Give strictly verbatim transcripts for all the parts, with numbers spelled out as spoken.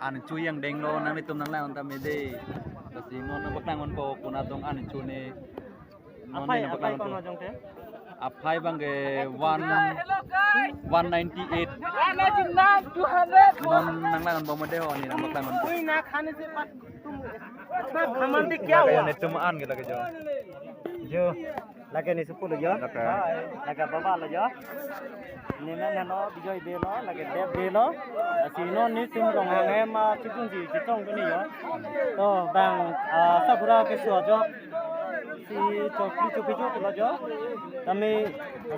An chu angdeng lo, nanglitum nanglang-un tame dei. Lasi non nangpaklang-unpo konat adung an chu ne. Non aphai, ne aphai nangpaklang-unpo. Kono jongte? Aphai abang ke one, one ninety-eight. One ninety-nine, two hundred. Non nanglang-unpo mode ho, ne nangpaklang-unpo. Ui, na khane se pat tum. Na khaman de kya hua? Netum an ke lake jo. Jo. Lake ne supu lo jo. Lake. Lake baba lo jo. Ne men heno Bijoy Bey lo, lake Deb Bey lo. Lasi non netum Ronghang hem, ah, chikun si chitong pini jo. To bang, ah, sabura keso jo. Si chokli chokli chokli lo jo. Tame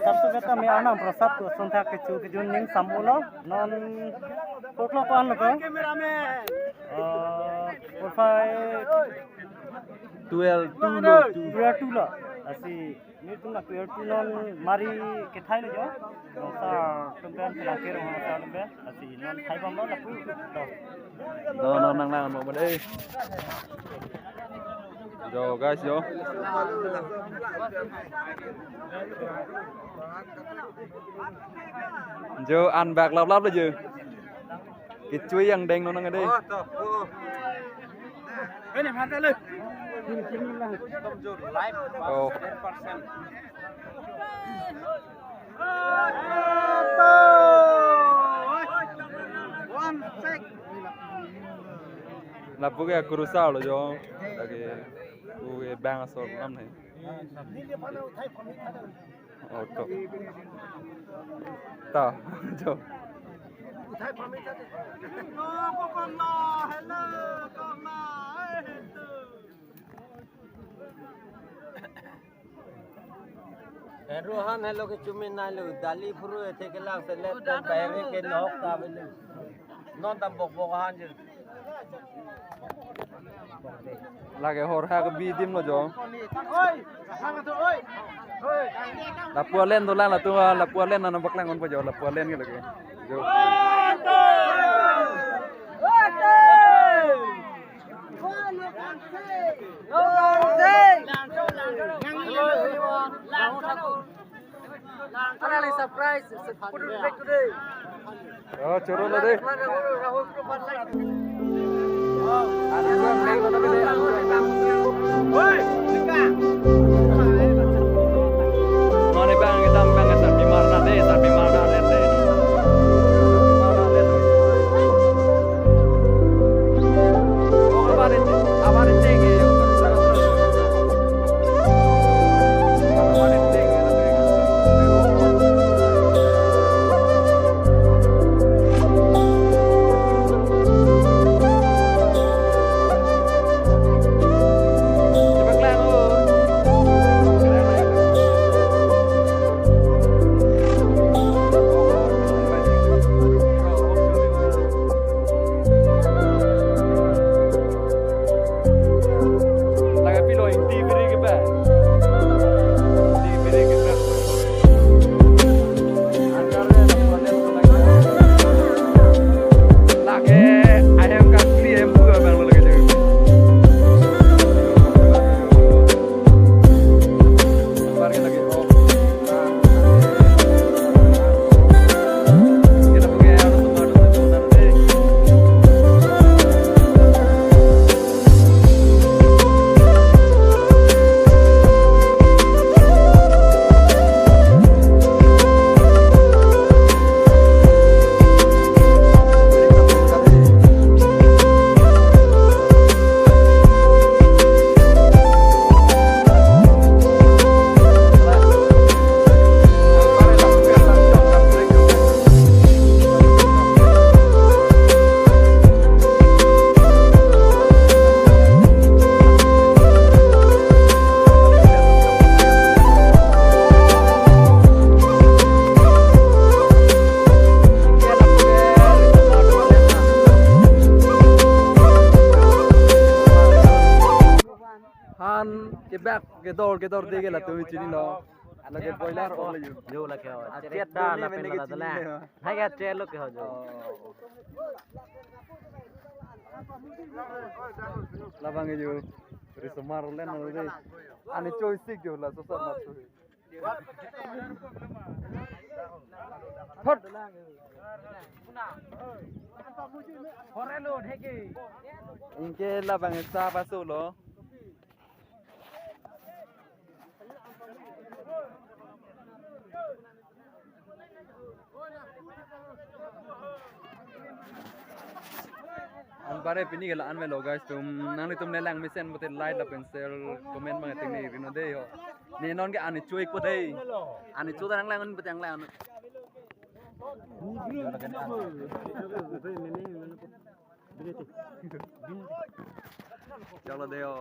sabsu ke tame Arnam Prasad ko sonthak kecho kejun ning samu lo. Non koklo ko an lo ko. Ah, four five. Twelve two lo, two. Twelve two lo. Lasi netum la twelve two non mari kethai lo jo. Rongsa atum pen, pelangke rongsa atum pen. Lasi non thai bom lo lapu. To. No, no, nanglang-unpo dei. Jo, guys, jo. Jo, an bak lap lap lo jo. Kecho angdeng non nang dei. Oh, to. Oh. Ini mata le. Ekdom jo live. Oh. Hundred percent. One sec. Lapu ke kurusar lo jo. Lake pu ke bang asor lam ne. Oh, to. Ta, jo. Rohan helo ke chumin nai lo, dali phuru ethe kelang selet ke bahir ke nok ta belu. Non tam bok bok han je. Lake hor ha ke bi dim lo jo. Lapu alen dolang latum, lapu alen nangpaklang-unpo jo, lapu alen ke lake. Jo. Surprise. Oh, choro lo dei. Mane bang kita bang kita bimar na dei, kita bimar na dei. Oh, kabar ini, kabar ini. Lake pilo ing T V ri kepa. T V ri kepa. Lake ahem kakli hem pu abang lo lake jeng. Lake lake. Han kebak kedor kedor dei ke latum chinilo. Lake boiler ong le jo. Jo lake ho. Ah, chet chet da dun lapen lake lada chinilo. Lake chet lo ke ho jo. Oh. Labang jo. Risomar len lo dei. Ani choi sik jo la sosa mat choi. Thot. Anke labang esa paso lo. Anpar pini ke la-an melo guys atum, nanglitum ne lang mesen pute like lapen share comment bang ting ne rino de ho. Ne non ke ani chuik pute. Ani chuik nang lang pute ang lang. Chalo de ho.